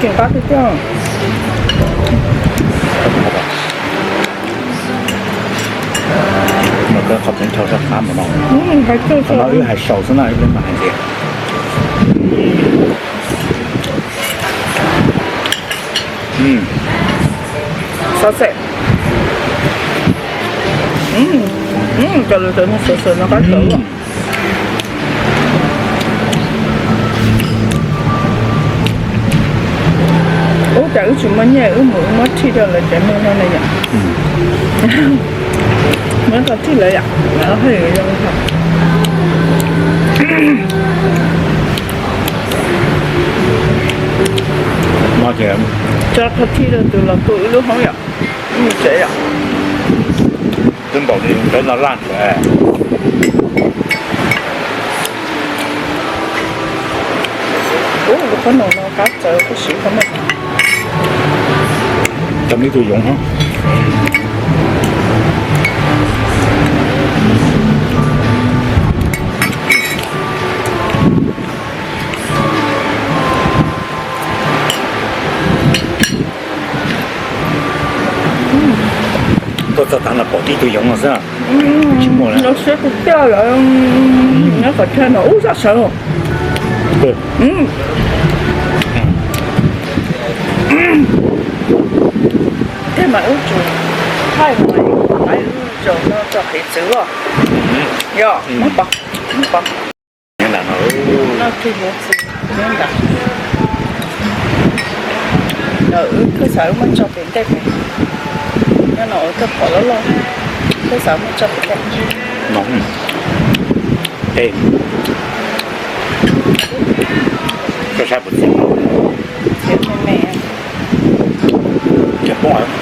Qab tiag tiag. Qhov tseem tshau sab qab mas no, qhov no wb hais sau xwb na, ib pliag mas hais tias xov xwm. Cov lus cov no xov xwm no qab cov. Ub, cas wb tsis muaj nyiaj wb mus wb muab thij rau lawv cov neeg no na yom. Muab rau thij lawv yom, lawv haj yam zoo. Tso qhov thij rau tus los tu wb lub hoob yom, wb mus tsev yom. Twb npaum li peb no laj ntawd. Ub, lub qhob noom no qab txawv kuj siv qhov no. Cov me tus yoov no. Tuaj txog tav no pom tib tug yoov no xwb. Tsis muaj lawm. Los siab tus tiaj, nyob qhov chaw no ub zaj sawv. Tej mas wb tsuas thaij mus, wb tsuas no tso qhiv txwv os. Yog, muab pov, muab pov. Nyob ntawm no, no tus yuav txiv nyob ntawd. Wb thawj xav wb muab tso pem ntej pem. Nyob no ua txoj qhov loj loj, thawj xav muab tso pem ntej. Txoj sab puas txiav? Txiav me me. Txiav poob lawm.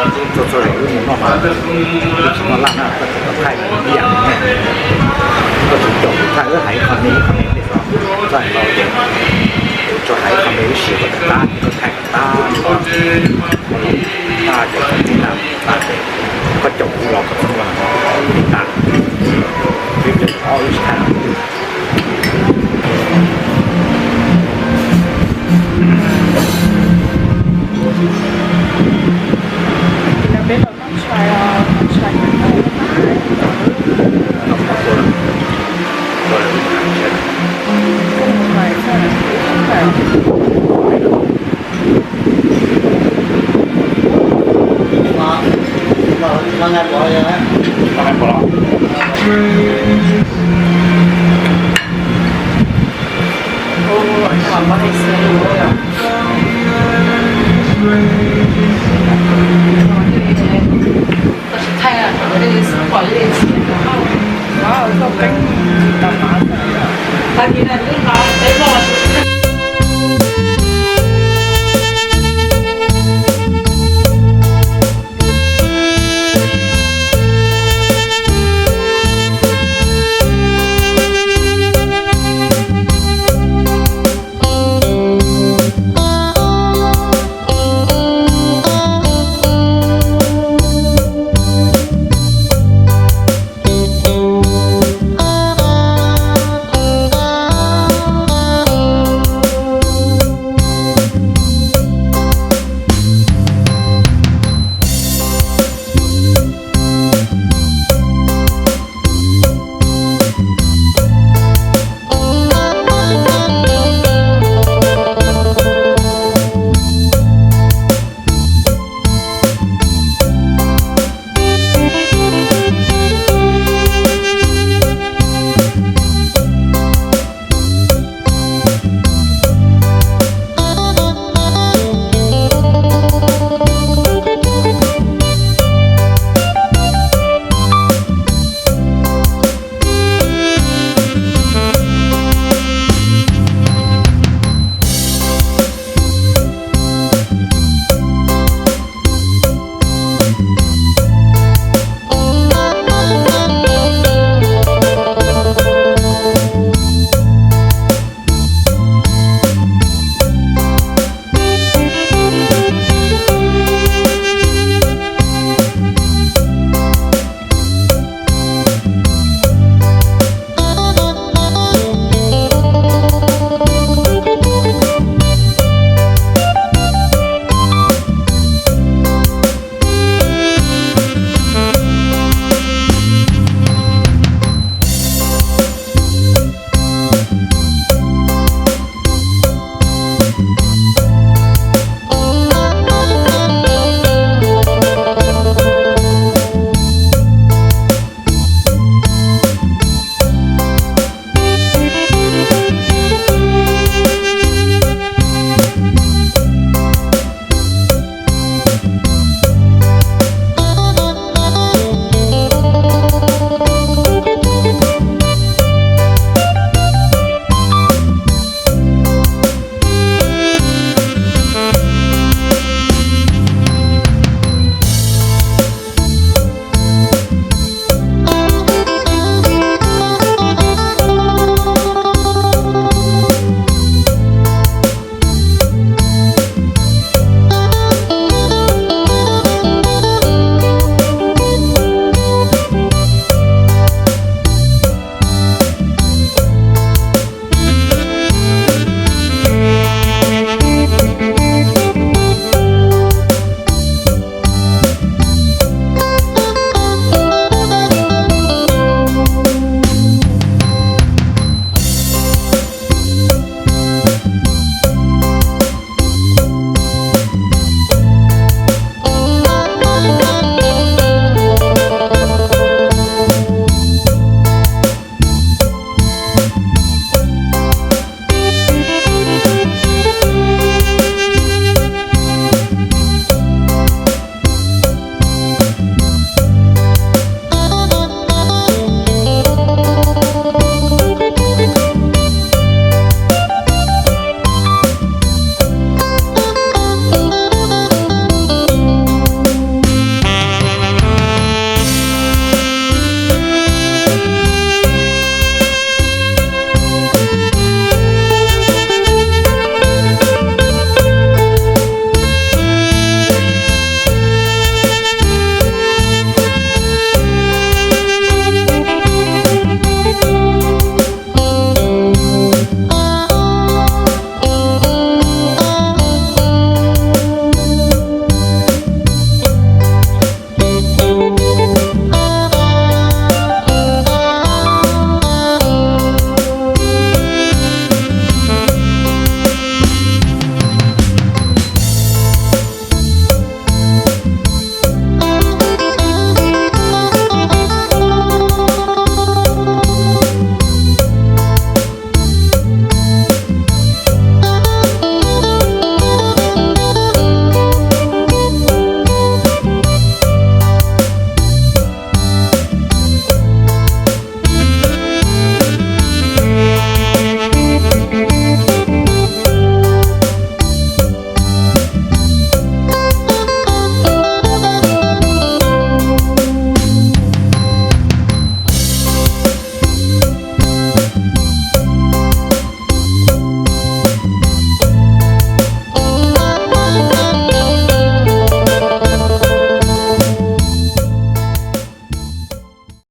Txog txog zaum wb mus noj mas, wb tsis noj laj na, koj tsuas tau thaij ib yam ne. Koj tsuas caum kuv thaij, wb hais ib qho me ib qho me pem xwb, txoj hais no ces tsuas hais ib qho me wb siv kom tag, koj thaij kom tag, tag ces txom nyem na, tag ces koj caum kuv los kom txog li tag, wb caum ob wb tsis thaij. Peb los noj